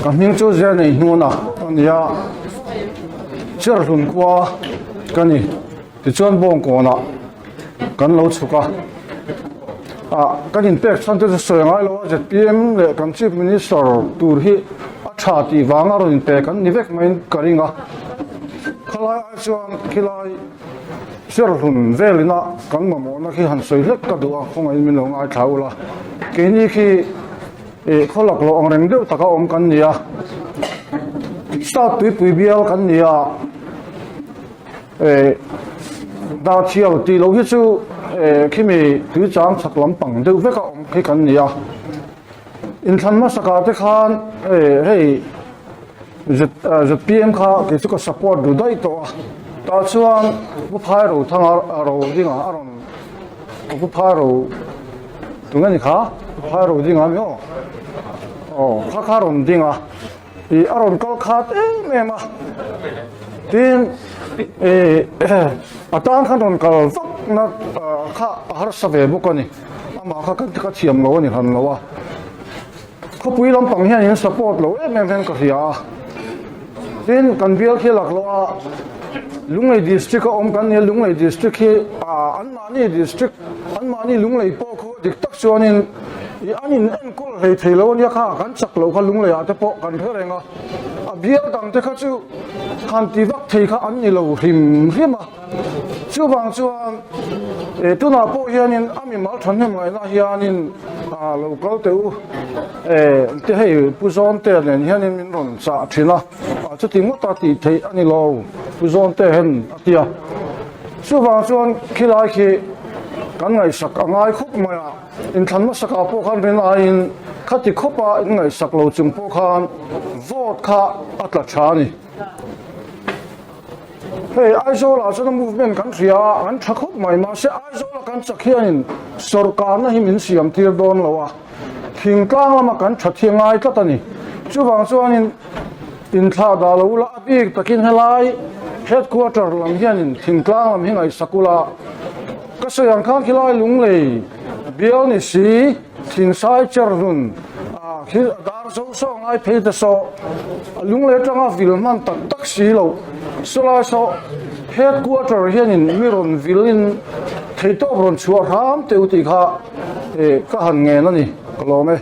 Ka hming chu Zenei Hnuna a ni a, Cherhlun khua ka ni. Tichuan Bawngkawnah kan lo chhuk a, ah kan inpek chhan te chu sawi ngai lo a, zpm leh kan Chief Minister tur hi a tha tih vanga rawn inpe kan ni vek maiin ka ring a. Khalai ai chuan khilai Cherhlun velina kan mamawhna khi han sawi hlek ka duh a, khawngaihin min lo ngaithla ula. Keini khi. Ih khaw lak loh ang reng deuh taka awm kan ni a, South tuipui bial kan ni a, eh Darthial tih loh hi chu eh khimi tuichang chhak lampang deuh veka awm khi kan ni a, inthlan hmasakah te khan eh hei ZPM kha kei chu ka support duh daih tawh a, tah chuan Pu Phairothanga ro dingah a rawn Pu Phairo. Tunge ni kha? Phai ro ding a mi aw. Aw, kha kha rawn ding a. I a rawn kal khat em em a. Tin, i a tan khan rawn kal vak na kha a harsa ve bawk a ni. Amah kha ka thiam lo a ni hran lo a. Khawpui lampang hian in support lo em em hian ka hria a. Tin, kan bial khi lak loh a, Lunglei District a awm kan nia, Lunglei District hi anmahni District, anmahni Lunglei pawh khu dik tak chuanin ih an in enkawl hlei thei lo ania kha, kan chak loh kha Lunglei ah te pawh kan hre reng a, a bial dang te kha chu han ti vak thei kha an ni lo hrim hrim a. Chuvang chuan eh tunah pawh hianin a mimal thahnem ngaihna hianin ah lo kal teh u eh te hei Pu Zawnte nen hianin min rawn chah thin a, ah chuti ngawt a tih theih a ni lo Pu Zawnte hen a ti a. Chuvang chuan khilai khi kan ngaihsak a ngai khawp mai a, inthlan hmasakah pawh khan rin aiin khati khawpa in ngaihsak lo chung pawh khan vote kha a tla tha a ni. Hei Aizawlah chuan a movement kan hria a, an tha khawp mai mahse Aizawla kan chak hianin sawrkarna hi min siam tir dawn lo a, thingtlang lama kan tha thi ngai tlat a ni. Chuvang chuanin inthlah dah lo ula a bik takin helai headquarter lam hianin thingtlang lam hi ngaihsak ula ka sawi ang khan khilai Lunglei bial ni si Thingsai Cherhlun ah khi a dar zo saw ngai phei te saw a lunglei atanga vil hman tak tak si lo sawlai saw headquarter hianin mi rawn vilin theitawp rawn chhuah hram teh u tih kha eh ka han ngen a ni ka lawm e.